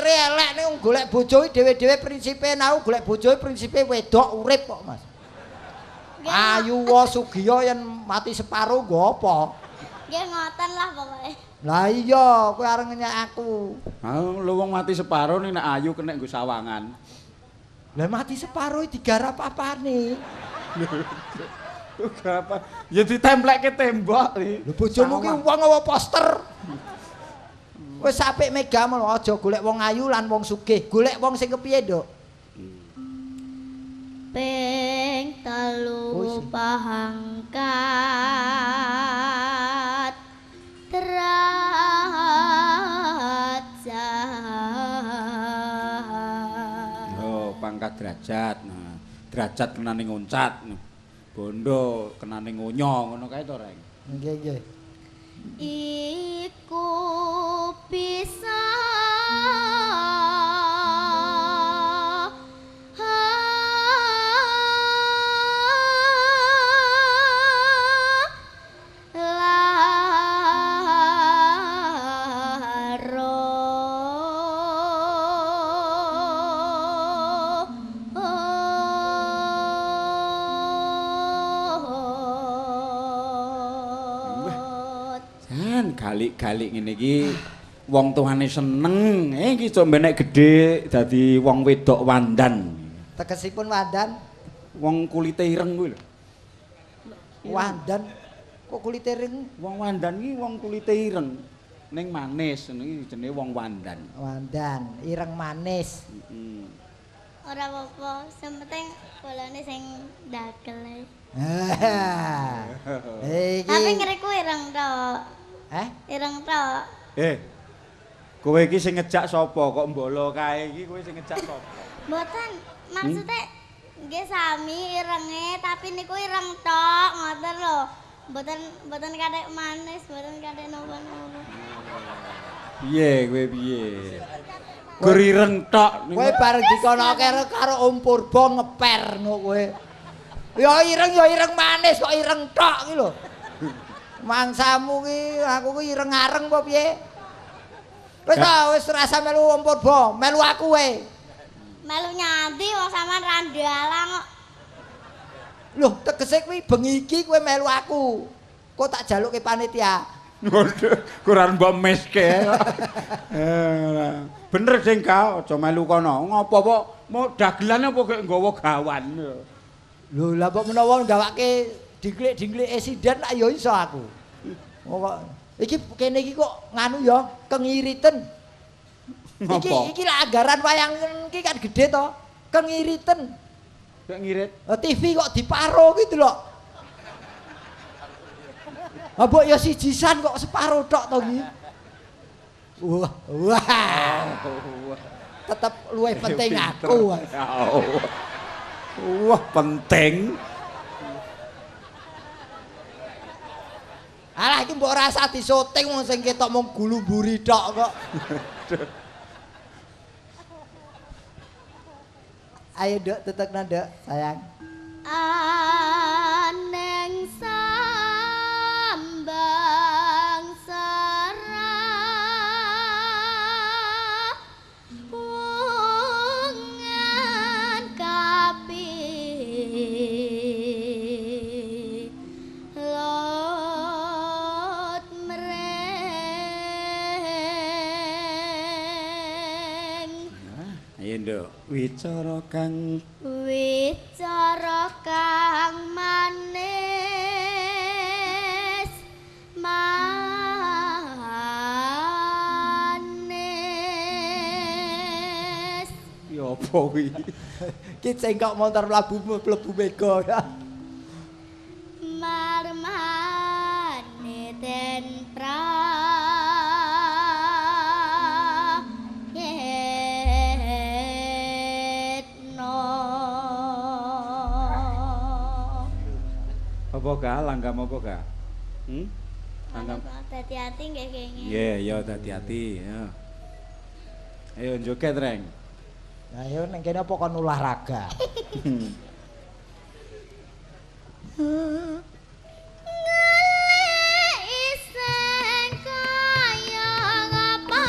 Karaktere elek ning golek bojo iki dhewe-dhewe prinsipe aku golek bojo prinsipe wedok urip kok, Mas. Ayu wa sugiya yen mati separo nggo apa? Nggih ngoten lah pokoke. Lah iya, kowe arep ngenyek aku. Ha lho wong mati separo ning nek ayu kenek nggo sawangan. Lah mati separo iki digarap apane? Apa? Ya ditemplekke tembok iki. Lho bojomu ki wong apa poster? Wis apik mega ngono, aja golek wong ayu lan wong sugih, golek wong sing kepiye, Nduk? Ping 3 pangkat derajat. Oh, pangkat derajat. Nah, derajat kenane ngoncat. Bondo kenane ngonyo ngono kae to, Reng. Nggih, nggih. Iku bisa Galik-galik ngene iki wong tuane seneng. Iki coba nek gedhe dadi wong wedok wandan. Tegesipun wandan? Wong kulite ireng kuwi lho. Wandan kok kulite ireng? Wong wandan iki wong kulite ireng ning manis, ngono iki jenenge wong wandan. Wandan, ireng manis. Heeh. Ora apa-apa, sing penting bolone sing ndagel. Iki. Tapi ngriku ireng tok. Eh? Ireng tok. Kowe iki sing ngejak sapa kok mbolo kae iki kowe sing ngejak sapa? Mboten, maksude nggih sami irenge tapi niku ireng tok ngoten lho. Mboten mboten kathek manis, mboten kathek napa-napa. Piye kowe piye? Gur ireng tok. Kowe bareng dikonoke karo Om Purba ngeper ngono kowe. Ya ireng manis kok ireng tok iki lho. Mangsamu ki aku ki ireng-areng apa piye? Wis ta wis rasa melu Om Purba, melu aku kowe. Melu nyandi wong sampean randalang kok. Loh, tegese kuwi bengi iki kowe melu aku. Kok tak jalukke panitia. Kurang mbok meske. Bener sing ka aja melu kono. Ngopo kok mau dagelan apa kok nggawa gawan. Lho, lah mbok menawa ndawake dingklik-dingklike sinden lak ya iso aku. Oh kok iki kene iki kok nganu ya kengiriten. Iki iki lak anggaran wayang iki kan gede to. Kengiriten. Kok ngirit? TV kok diparo gitu lho. Ha mbok ya sijisan kok separo tok to iki. Wah, wah. Tetep luwih penting aku. Wah, penting. Alah iki mbok rasa disoting wong sing ketok mung gulu mburi tok kok. Ayo Nduk, tutukna Nduk, sayang. Aneng sambang serawungan kapi lot mreng. Ayo Nduk, wicara kang manis manis. Ya apa kuwi? Ki cengkok montor mlebu mlebu mega ya. Marmane den Apa ka langgam apa ka? Langgam. Dadi ati nggih kenging. Nggih, ya dadi ati, ya. Ayo joget, Reng. Lah ayo ning kene apa kon olahraga? Iseng kaya ngapa?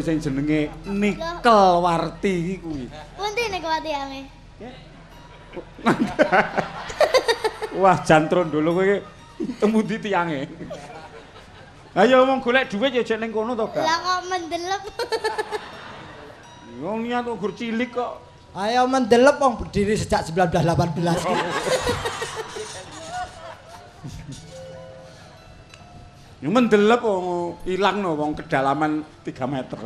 sing jenenge Nikel Warti iki kuwi. Pundi niku tiange? Wah, jan trondolo kowe iki temundi tiange. Ayo wong golek dhuwit ya jek ning kono to, Kak. Lah kok mendelep. Wong niat kok gur cilik kok. Ayo mendelep wong berdiri sejak 1918. Ya mendelep wong ilang no wong kedalaman 3 meter.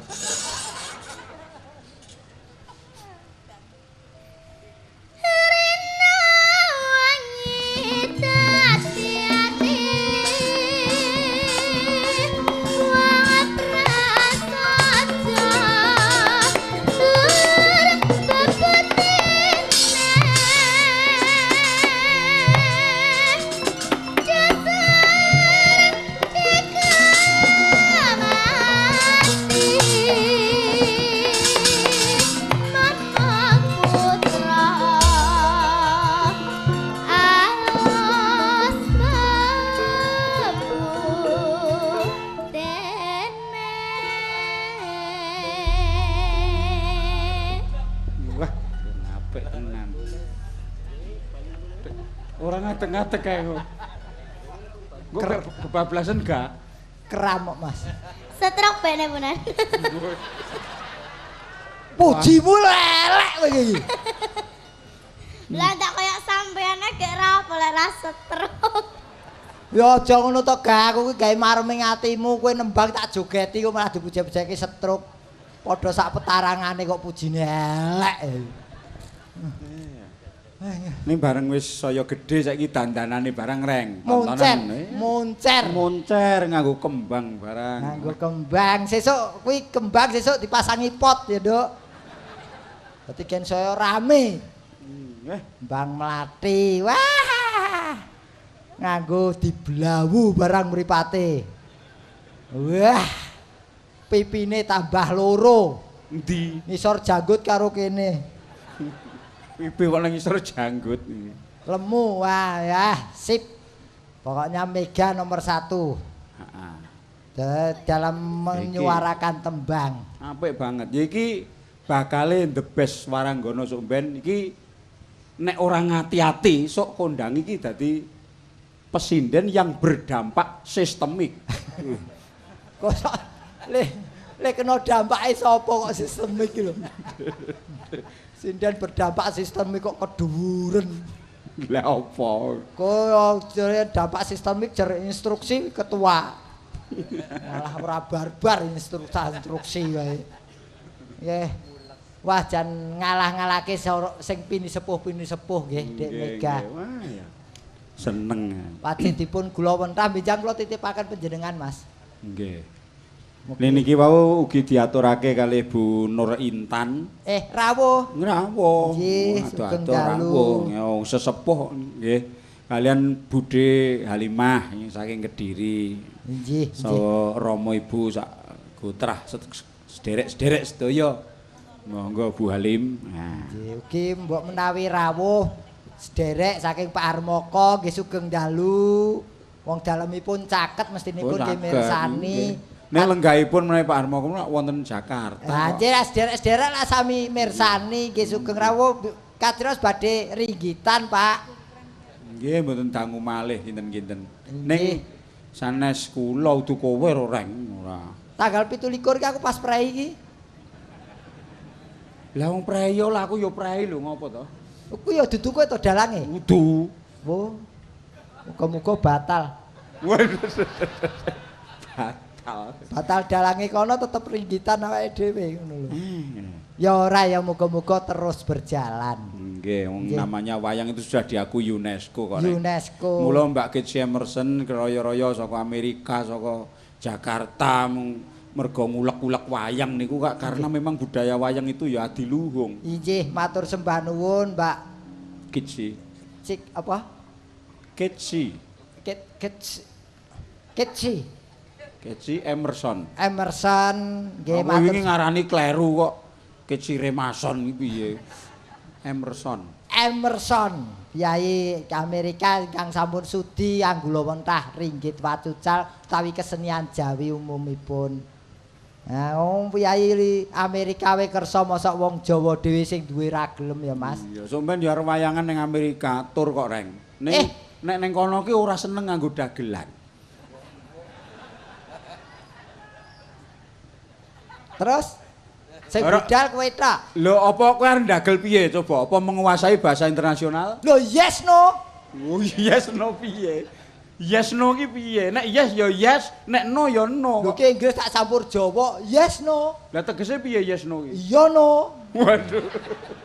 Ngadeg kae kok. Engko kebablasan gak? Kram kok, Mas. Setrok bene punan. Pujimu lelek kowe iki. Lah ndak koyo sampean gek ra apa lek ra setrok. Ya aja ngono to, Gak. Aku ki gawe mareming atimu, kowe nembang tak jogeti kok malah dipuji-pujeke setruk. Padha sak petarangane kok pujine elek. Ini bareng wis saya gede saiki dandanane barang reng. Moncer, moncer. Moncer nganggo kembang barang. Nganggo kembang. Sesuk kuwi kembang sesuk dipasangi pot ya, Nduk. Dadi gen saya rame. Kembang melati. Wah. Nganggo diblawu barang mripate. Wah. Pipine tambah loro. Endi? Ngisor janggut karo kene. Pipi kok nang ngisor janggut. Lemu, wah ya, sip. Pokoknya Mega nomor 1. Heeh. Dalam menyuarakan tembang. Apik banget. Ya iki bakale the best Waranggono sok ben iki nek ora ngati-ati sok kondang iki dadi pesinden yang berdampak sistemik. Kok sok le kena dampake sapa kok sistemik iki lho. Sinden berdampak sistemik kok keduwuren. Lah apa? Kok jere dampak sistemik jere instruksi ketua. Malah ora barbar instruksi wae. Nggih. Wah jan ngalah-ngalahke sing pinisepuh-pinisepuh nggih Dek Mega. Wah ya. Seneng. Wajib dipun gula wentah benjang kula titipaken panjenengan Mas. Nggih. Niki wau ugi diaturake kalih Bu Nur Intan. Rawuh. Rawuh. Nggih, sugeng dalu. Rawuh sesepuh nggih. Kalian Bude Halimah saking Kediri. Nggih. Saha Rama Ibu sak gotrah sederek-sederek sedaya. Monggo Bu Halim. Nah. Nggih, ugi mbok menawi rawuh sederek saking Pak Harmoko nggih sugeng dalu. Wong dalemipun caket mestinipun nggih mirsani. Nek lenggahipun menawi Pak Harmoko wonten Jakarta. Lah nggih sederek-sederek lak sami mirsani nggih sugeng rawuh kados badhe ringgitan Pak. Nggih mboten dangu malih kinten-kinten. Ning sanes kula udu kowe reng ora. Tanggal 27 iki aku pas prei iki. Lah wong prei yo lah aku yo prei lho ngopo to? Kuwi yo dudu kowe to dalange? Udu. Wo. Muga-muga batal. Batal. Batal dalange kono tetep ringgitan awake dhewe ngono lho. Ya ora ya muga-muga terus berjalan. Nggih, wong namanya wayang itu sudah diakui UNESCO kok. UNESCO. Mula Mbak Kate Emerson royo-royo saka Amerika, saka Jakarta mergo ngulek-ulek wayang niku Kak karena memang budaya wayang itu ya adiluhung. Inggih, matur sembah nuwun Mbak Kitsi. Cik apa? Kitsi. Kitsi. Kitsi Emerson. Emerson nggih matur. Wingi ngarani kleru kok Kitsi Remason iki piye? Emerson. Emerson, Yai Amerika ingkang sampun sudi anggula wentah ringgit wacucal utawi kesenian Jawi umumipun. Nah, wong piyayi Amerika wae kersa mosok wong Jawa dhewe sing duwe ra gelem ya, Mas. Iya, sampean ya arep wayangan ning Amerika tur kok, Reng. Ning nek ning kono ki ora seneng nganggo dagelan. Terus sing budal kowe tok. Lho, apa kowe arep ndagel piye coba? Apa menguasai bahasa internasional? Lho, yes no. Oh, yes no piye? Yes no ki piye? Nek yes ya yes, nek no ya no. Lho ki Inggris tak campur Jawa, yes no. Lah tegese piye yes no ki? Iya no. Waduh.